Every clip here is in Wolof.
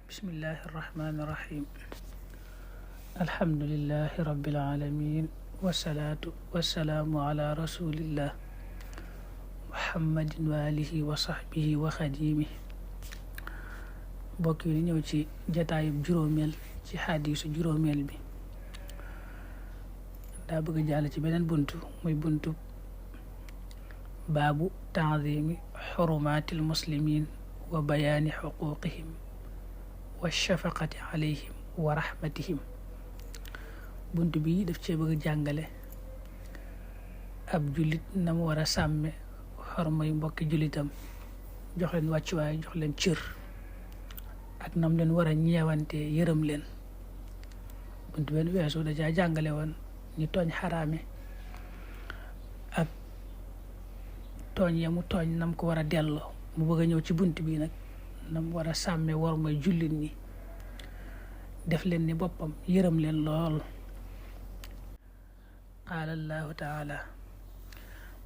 bismillahi irrahmani irrahim alhamdulilahi rabilalamin wasalaatu wasalaamu ala rasulillah muhammadin wa alihi wa sahbihi wa xadimi mbokk yi ñëw ci jataayub juróomeel ci xadiisu juróomeel bi daa bëgg jàll ci beneen buntu muy buntu baabu taadimi xurumaatil muslimin wa bayaani xuquqihim wa shafaqati alayhim wa rahmatihim. buntu bi daf cee bëgg jàngale ab jullit na mu war a sàmme xormay mbokki jullitam, jox leen wàccuwaay, jox leen cër, ak nam leen war a ñeewante yërëm leen. buntu benn weesu da caa jàngale woon ni tooñ xaraame ak tooñ ya mu tooñ nam ko war a delloo. mu bëgg a ñëw ci bunt bi nag nam war a sàmme war mooy jullit ñi, def leen ni boppam, yërëm leen lool. qaala allahu taala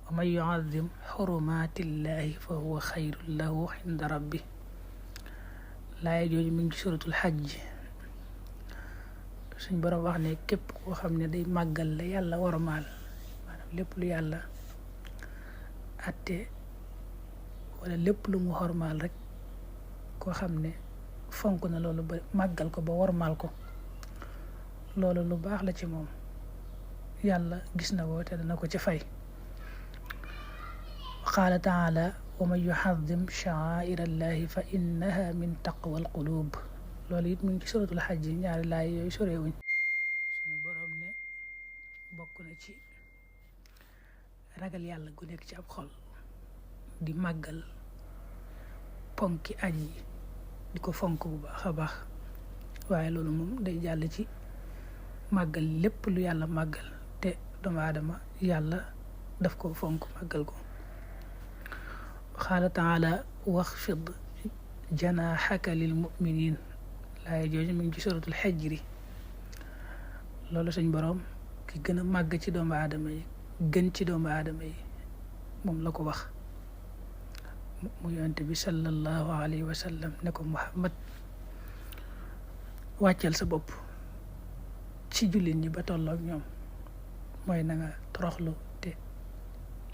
wa man yuazim xurumaatillahi fa huwa xayrun lahu inda rabbi. laaya jooju mi ngi ci suratul xajj. suñ borom wax ne képp koo xam ne day màggal la yàlla warmaal, maanaam lépp lu yàlla atte wala lépp lu mu xormaal rek, koo xam ne fonk na loolu ba màggal ko ba warmaal ko, loolu lu baax la ci moom. yàlla gis na ko te dana ko ci fay. qaala taala wa man yuxadim sha'aa'ira allahi fa innaha min taqwa alqulub. loolu it mu ngi ci suratul xajj, ñaari laay yooyu sorewuñ. suñu borom ne bokk na ci ragal yàlla gu nekk ci ab xol di màggal ponki aj yi, di ko fonk bu baax a baax. waaye loolu moom day jàll ci màggal lépp lu yàlla màggal te doomu aadama yàlla daf ko fonk màggal ko. qaala taala waxfid janaaxaka lil muminin. laaya jooju mi ngi ci suratul xijri. loolu suñ boroom ki gën a màgg ci doomu aadama yi, gën ci doomu aadama yi, moom la ko wax. mu yonent bi sallallahu alayhi wa sallam ne ko Muhammad, wàcceel sa bopp ci jullit ñi ba tolloog ñoom, mooy na nga toroxlu te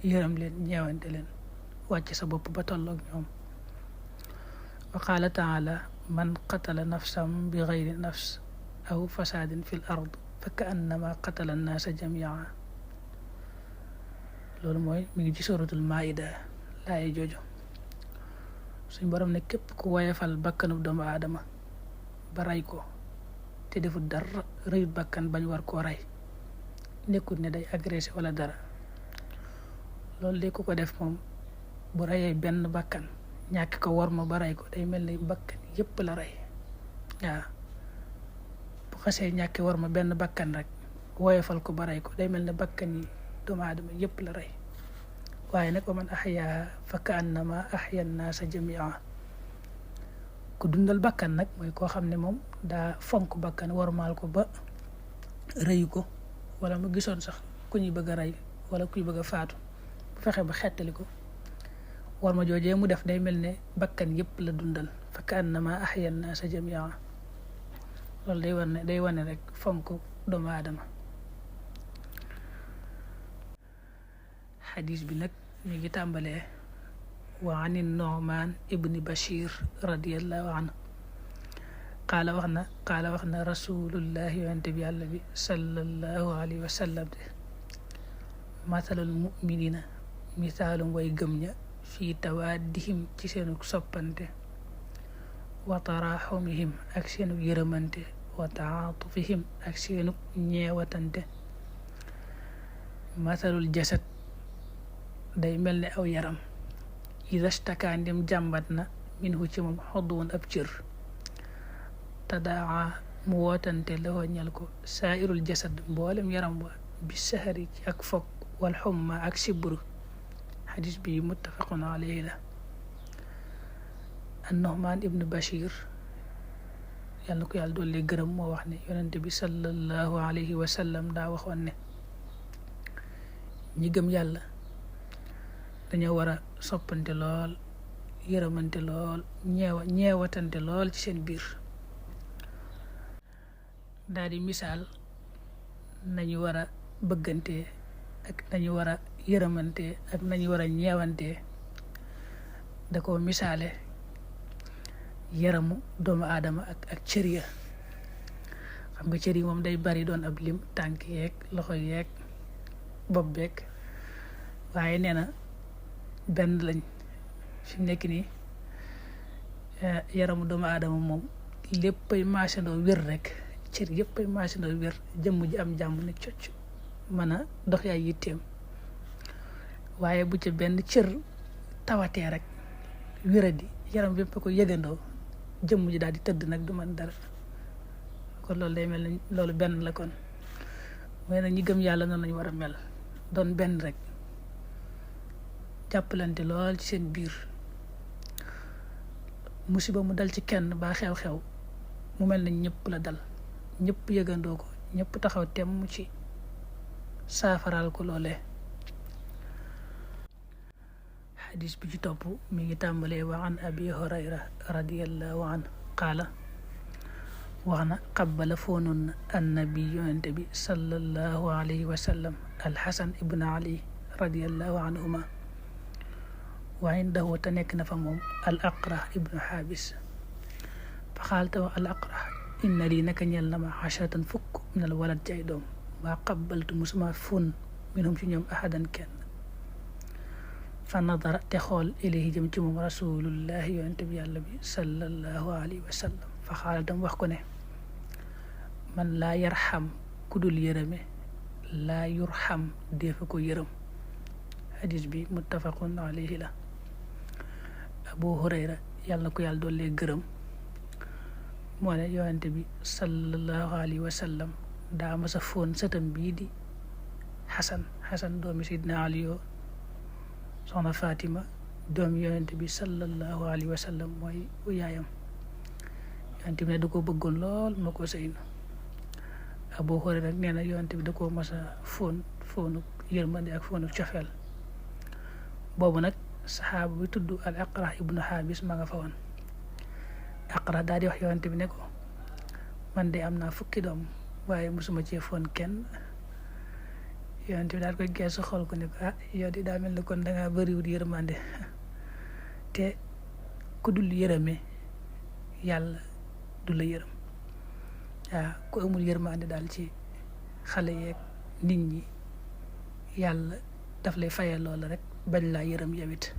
yërëm leen, ñeewante leen, wàcc sa bopp ba tolloog ñoom. wa qaala taala man qatala nafsan bi gayri nafs aw fasaadin fi l ard fa ka annama qatala annaasa jamia. loolu mooy mi ngi ci suratul maida. laaya jooju suñ borom ne képp ku woyefal bakkanub doomu aadama ba rey ko te deful dara, rëyut bakkan bañ war koo rey, nekkut ne day agressé wala dara, loolu de ku ko def moom bu reyee benn bakkan, ñàkk ko war ma ba rey ko, day mel ni bakkan yëpp la rey. waaw bu xasee ñàkk war ma benn bakkan rek, woyefal ko ba rey ko, day mel ne bakkan yi doomu aadama yëpp la rey. waaye nag wa man axyaa fa ka annama axya nnaasa jamia. ku dundal bakkan nag mooy koo xam ne moom daa fonk bakkan, warmaal ko ba rëyu ko, wala mu gisoon sax ku ñuy bëgg a rey wala kuy bëgg a faatu, bu fexe ba xettali ko, war ma joojee mu def day mel ne bakkan yëpp la dundal. fa ka annama axya nnaasa jamia. loolu day wane rek fonk doomu aadama. xadis bi nag mi ngi tàmbalee wa ani Nu'man ibni Bashir radiallahu anhu qaala wax na rasulullahi yonente bi yàlla bi sallallahu alayhi wa sallam de mathalul muminina, misaalum way gëm ña, fii tawaddihim ci seenu soppante, wa taraxumihim ak seenu yërëmante, wa taatufihim ak seenu ñeewatante. mathalul jasad day mel ne aw yaram, ida staka ndim jàmbat na minhu ci moom xodduwoon ab cër, tadaa mu wootante la ñal ko saairul jasad mboolem yaram wa, bi sahari ci ak fog, wal xumma ak sibru. xadis bi muttafaqun alayhi la. an Nu'man ibnu Bashir, yàlla ko yàlla doole gërëm, moo wax ne yonente bi sallallahu alayhi wa sallam daa waxoon ne ñi gëm yàlla dañoo war a soppante lool, yërëmante lool, ñeewatante lool ci seen biir. daal di misaal nañu war a bëggante ak nañu war a yërëmante ak nañu war a ñeewante. Da ko misaale yaramu doomu aadama ak cër ya. xam nga cër yi moom day bari doon ab lim, tànk yeeg loxo yeeg bopp beeg, waaye nee na benn lañ. fi mu nekk nii yaramu doomu aadama moom léppay maasandoo wér rek, cër yëppay maasandoo wér, jëmm ji am jàmm ne cocc mën a dox yaay yitteem. waaye bu ca benn cër tawatee rek wéradi, yaram bépp ko yëgandoo, jëmm ji daal di tëdd nag du man dara. kon loolu day mel ni loolu benn la. kon mooy nag ñi gëm yàlla noonu lañu war a mel, doon benn rek, jàppalante lool ci seen biir. musiba mu dal ci kenn ba xew-xew mu mel na ñëpp la dal, ñëpp yëgandoo ko, ñëpp taxaw temm ci saafaraal ko loolee. xadis bi ci topp mi ngi tàmbalee wa an abi hurayra radiyallahu anhu qaala wax na qabbala foonoon na annabi yonente bi sallallahu alayhi wa sallam alxasan ibn ali radiyallahu anhuma wa indahu te nekk na fa moom al aqra ibnu xaabis. fa xaal te wax al aqra inna lii naka ñel na ma asharatan fukk min al walad ci ay doom, waa qabbaltu musuma fun minhum ci ñoom ahadan kenn. fa nadara te xool ilayhi jëm ci moom rasulullahi yonente bi yàlla bi sallallahu alayhi wa sallam. fa xaal tam wax ko ne man laa yarxam ku dul yërëme laa yurxam deefa ko yërëm. hadis bi muttafaqun alayhi la. Abu Hurayra yàlla na ko yàlla doole gërëm moo ne yonente bi sallallahu alayhi wa sallam daa masa foon sëtam bii di Xasan doomi Sidna Aliyo soxna Fatima doomi yonente bi sallallahu alayhi wa sallam mooy yaayam. yonente bi ne da ko bëggoon lool ma ko sëynu. Abu Hurayra nee na yonente bi da ko masa foonu yërmande ak foonu cofeel. boobu nag saxaaba bi tudd al aqra ibnu xaabis ma nga fa woon. aqra daal di wax yonente bi ne ko man de am naa fukki doom waaye mosuma cee foon kenn. yonente bi daal koy geesu xool ko ne ko yow di daa mel ni kon dangaa bëriwut yërmande te ku dul yërëme yàlla du la yërëm. ku amul yërmande daal ci xale yeeg nit ñi yàlla daf lay fayal loola rek bañ laa yërëm yawit.